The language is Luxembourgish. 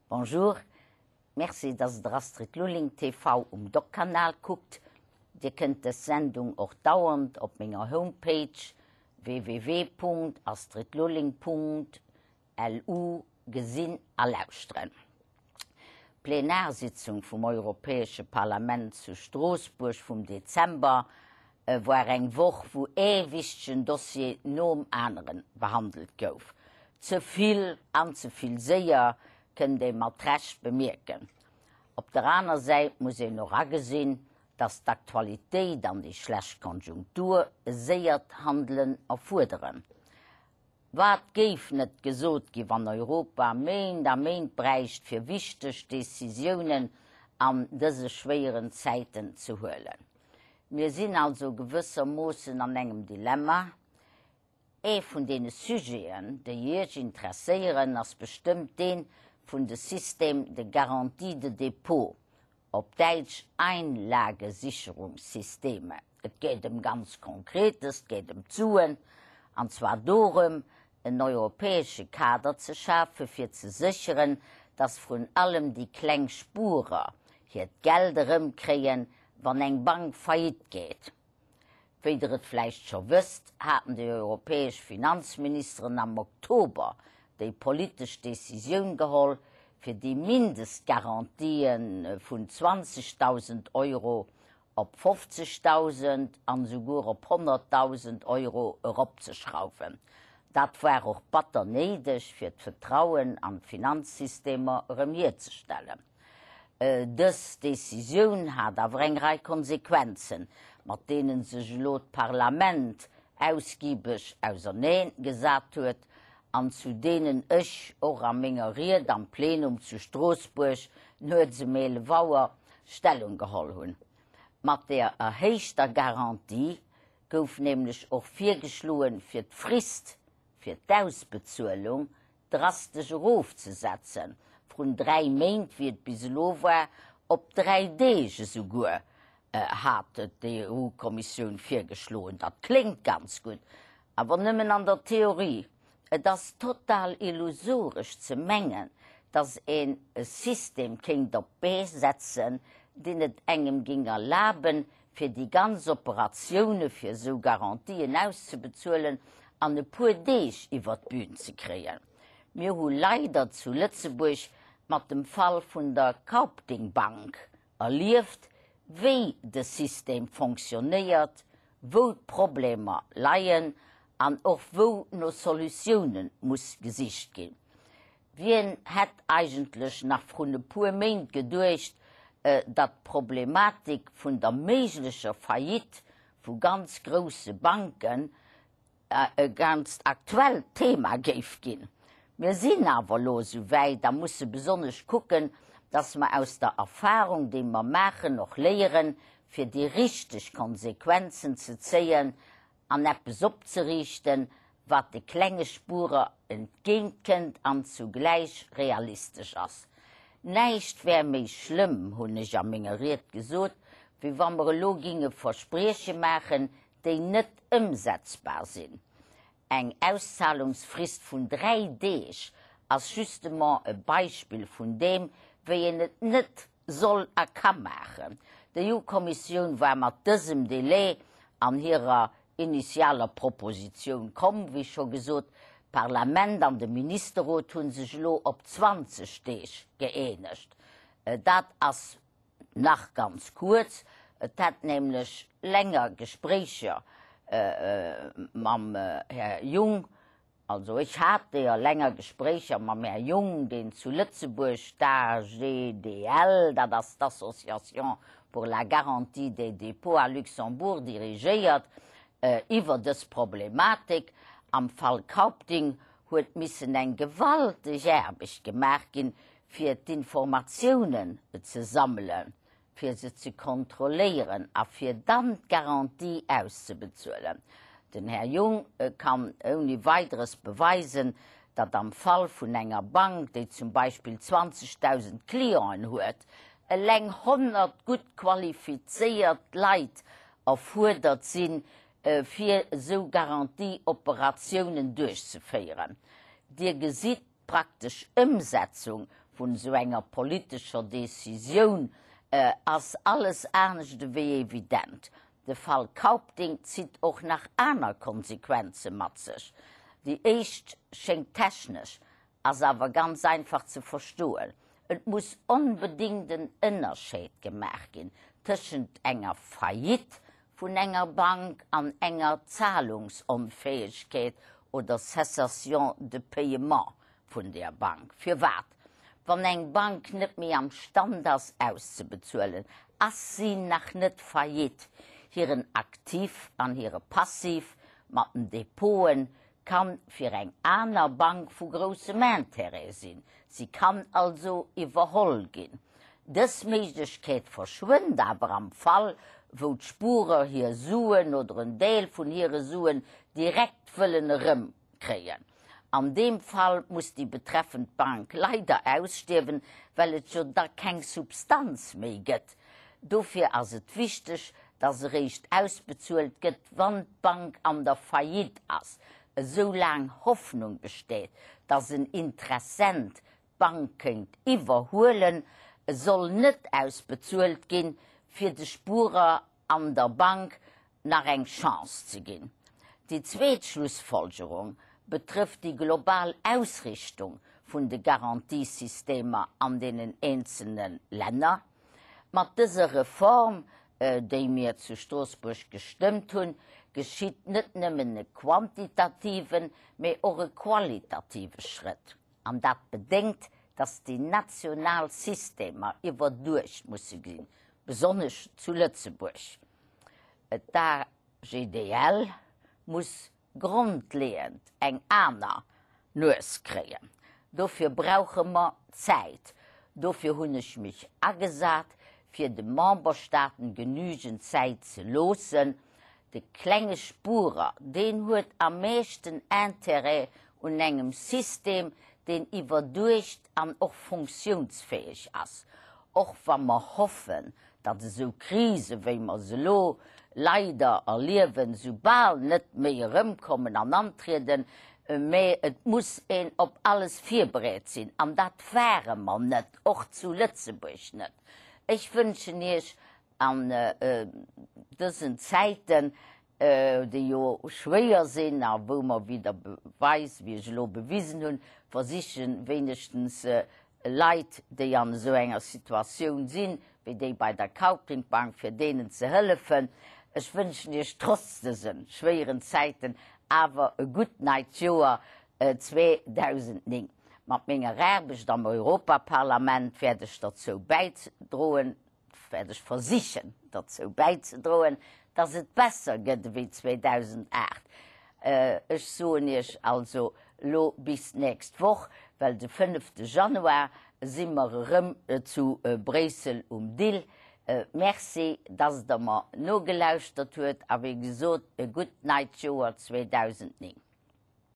Bonjour, merci dass der Astrid Lulling TV um Doc-Kanal kuckt. Dir kënnt dës Sendung och dauernd op menger Homepage www.astridlulling.lu gesinn a lauschteren. D'Plenarsitzung vum Europäesche Parlament zu Stroossbuerg vum Dezember war eng Woch, wou ee wichtegen Dossier nom anere behandelt gouf. Ze vill an ze vill séier, kënnt ee mat Recht bemierken. Op der aner Säit muss een och agesinn, datt d'Aktualitéit an déi schlecht Konjunktur e séiert Handelen erfuerderen. Wat géif net gesot gi wann Europa Méint a Méint bräicht fir wichteg Decisiounen an dëse schwéieren Zäiten ze huelen. Mir sinn also gewëssermoossen an engem Dilemma. Ee vun deene Sujeten, déi Iech interesséieren, ass bestëmmt dee vun de Système de garantie de dépôt, op Däitsch Einlagesicherungssysteme. Et geet ëm ganz Konkretes, et geet ëm d'Suen, an zwar dorëm, en europäesche Kader ze schafe fir ze sécheren, dass vrun allem déi kleng Spuerer hiert Geld erëmkréien, wann eng Bank faillite geet. Wéi Der et vläicht scho wësst, haten déi europäesch Finanzministeren am Oktober déi politesch Decisioun geholl, fir déi Mindestgarantië vun 20.000 Euro op 50.000 an esouguer op 100.000 Euro eropzeschrauwen. Dat war och batter néideg, fir d'Vetrauen an d'Finanzsystemer erëm hierzestellen. Dës Decisioun hat awer eng Rei Konsequenzen, mat deene sech elo d'Parlament ausgibeg ausernee gesat huet an zu deenen ech och a menger Ried am Plenum zu Stroossbuerg nuets um 11 Auer Stellung geholl hunn. Mat der erhéichter Garantie gouf nämlech och virgeschloen, fir d'Frist fir d'Ausbezuelung drastesch erofzesetzen, vrun 3 Méint, wéi et bis elo war, op 3 Deeg esouguer, hat d'EU-Kommissioun virgeschloen. Dat kléngt ganz gutt, awer nëmmen an der Theorie. Et ass total illusoresch ze mengen, datt een e System kéint op d'Bee setzen, deen et engem géing erlaben, fir déi ganz Operatioune fir esou Garantien auszebezuelen an e puer Deeg iwwer d'Bün ze kréien. Mir hu leider zu Lëtzebuerg mat dem Fall vun der Kaupthing Bank erlieft, wéi de System fonctionnéiert, wou d'Problemer leien an och wou no Solutioune muss gesicht ginn. Wien hätt eigentlech nach vrun e puer Méint geduecht, datt d'Problematik vun der méiglecher Faillite vu ganz grousse Banken e ganzt aktuellt Thema géif ginn? Mir sinn awer elo esou wäit a musse besonnesch kucken, datt mer aus der Erfahrung, déi mer maachen, och léieren, fir déi richteg Konsequenzen ze zéien an eppes opzeriichten, wat de klenge Spuerer entgéintkënnt an zugläich realistesch ass. Näischt wär méi schlëmm, hunn ech a menger Ried gesot, wéi wa mer elo ginge Versprieche maachen, déi net ëmsetzbar sinn. Eng Auszahlungsfrist vun 3 Deeg ass justement e Beispill vun deem, wéi een et net soll a ka maachen. D'EU-Kommissioun war mat dësem Délai an hirer initialer Propositioun komm. Wéi scho gesot, d'Parlament an de Ministerrot hu sech elo op 20 Deeg gëeenegt. Dat ass nach ganz kuerz. Et hätt nämlech länger Gespréicher mam Här Jung Also ech hat deeër länger Gespréicher mam Här Jung, deen zu Lëtzebuerg d'AGDL, dat ass d'Association pour la garantie des dépôts à Luxembourg, dirigéiert, iwwer dës Problematik. Am Fall Kaupthing huet missen eng gewalteg Aarbecht gemaach ginn, fir d'Informatiounen ze sammelen. fir se ze kontrolléieren a fir dann d'Garantie auszebezuelen. Den Här Jung kann ouni Weideres beweisen, datt am Fall vun enger Bank, déi zum Beispill 20.000 Clienten huet, eleng 100 gutt qualifizéiert Leit erfuerdert sinn, fir esou Garantieoperatiounen duerchzeféieren. Dir gesitt, D'praktesch Ëmsetzung vun esou enger politescher Decisioun ass alles anescht ewéi evident. De Fall Kaupthing zitt och nach aner Konsequenze mat sech. Déi éischt schéngt technesch, ass awer ganz einfach ze verstoen, Et muss onbedéngt en Ënnerscheid gemaach ginn tëschent enger Faillite vun enger Bank an enger Zahlungsonfäegkeet oder Cessation de paiement vun där Bank. Firwat? Wann eng Bank net méi am Stand ass auszebezuelen, ass si nach net faillite. Hiren Actif an hire Passif mat den Depoten kann fir eng aner Bank vu groussem Intérêt sinn, si kann also iwwerholl ginn. Dës Méiglechkeet verschwënnt awer am Fall, wou d'Spurer hir Suen oder en Deel vun hire Suen direkt wëllen erëmkréien. An deem Fall muss déi betreffend Bank leider ausstierwen, well et jo da keng Substanz méi gëtt. Dofir ass et wichteg, dass eréischt ausbezuelt gëtt, wann d'Bank an der Faillite ass, esou laang Hoffnung besteet, dass en Interessent d'Bank kéint iwwerhuelen, soll net ausbezuelt ginn, fir de Spuerer an der Bank nach eng Chance ze ginn. Déi zweet Schlussfolgerung betrëfft déi global Ausrichtung vun de Garantiesystemer an deenen eenzelne Länner. Mat dëser Reform, déi mir zu Stroossbuerg gestëmmt hunn, geschitt net nëmmen e quantitativen, mee och e qualitative Schrëtt. An dat bedéngt, dass déi national Systemer iwwerduecht musse ginn, besonnesch zu Lëtzebuerg. D'AGDL muss grondleeënd eng aner Nues kréien. Dofir brauche mer Zäit. Dofir hunn ech mech agesat, fir de Memberstaaten genügend Zäit ze loossen. De klenge Spurer, deen huet am meeschten Intérêt un engem System, deen iwwerduecht an och funktiounsfäeg ass. Och wa mer hoffen, datt esou Krise wéi mer se elo leider erliewen, soubal net méi erëmkommen an antrieden, mä et muss een op alles virbereet sinn, an dat ware mer net, och zu Lëtzebuerg net. Ech wënschen Iech an dësen Zäiten, déi jo schwéier sinn a wou mer, wéi Der Beweis, wéi ech elo bewisen hunn, versichen, wéinegstens Leit, déi an esou enger Situatioun sinn, wéi déi bei der Kaupthing Bank, fir deenen ze hëllefen. Ech wënschen Iech trotz dëse schwéieren Zäiten awer e gutt neit Joer 2009. Mat menger Aarbecht am Europaparlament wäert ech derzou bäidroen, wäert ech versichen derzou bäizedroen, dass et besser gëtt ewéi 2008. Ech soen Iech also elo bis d'nächst Woch, well de fënnefte Januar si mer erëm zu Bréissel um Dill. Merci, dass Der mer nogelauschtert huet a wéi gesot e gutt neit Joer 2009.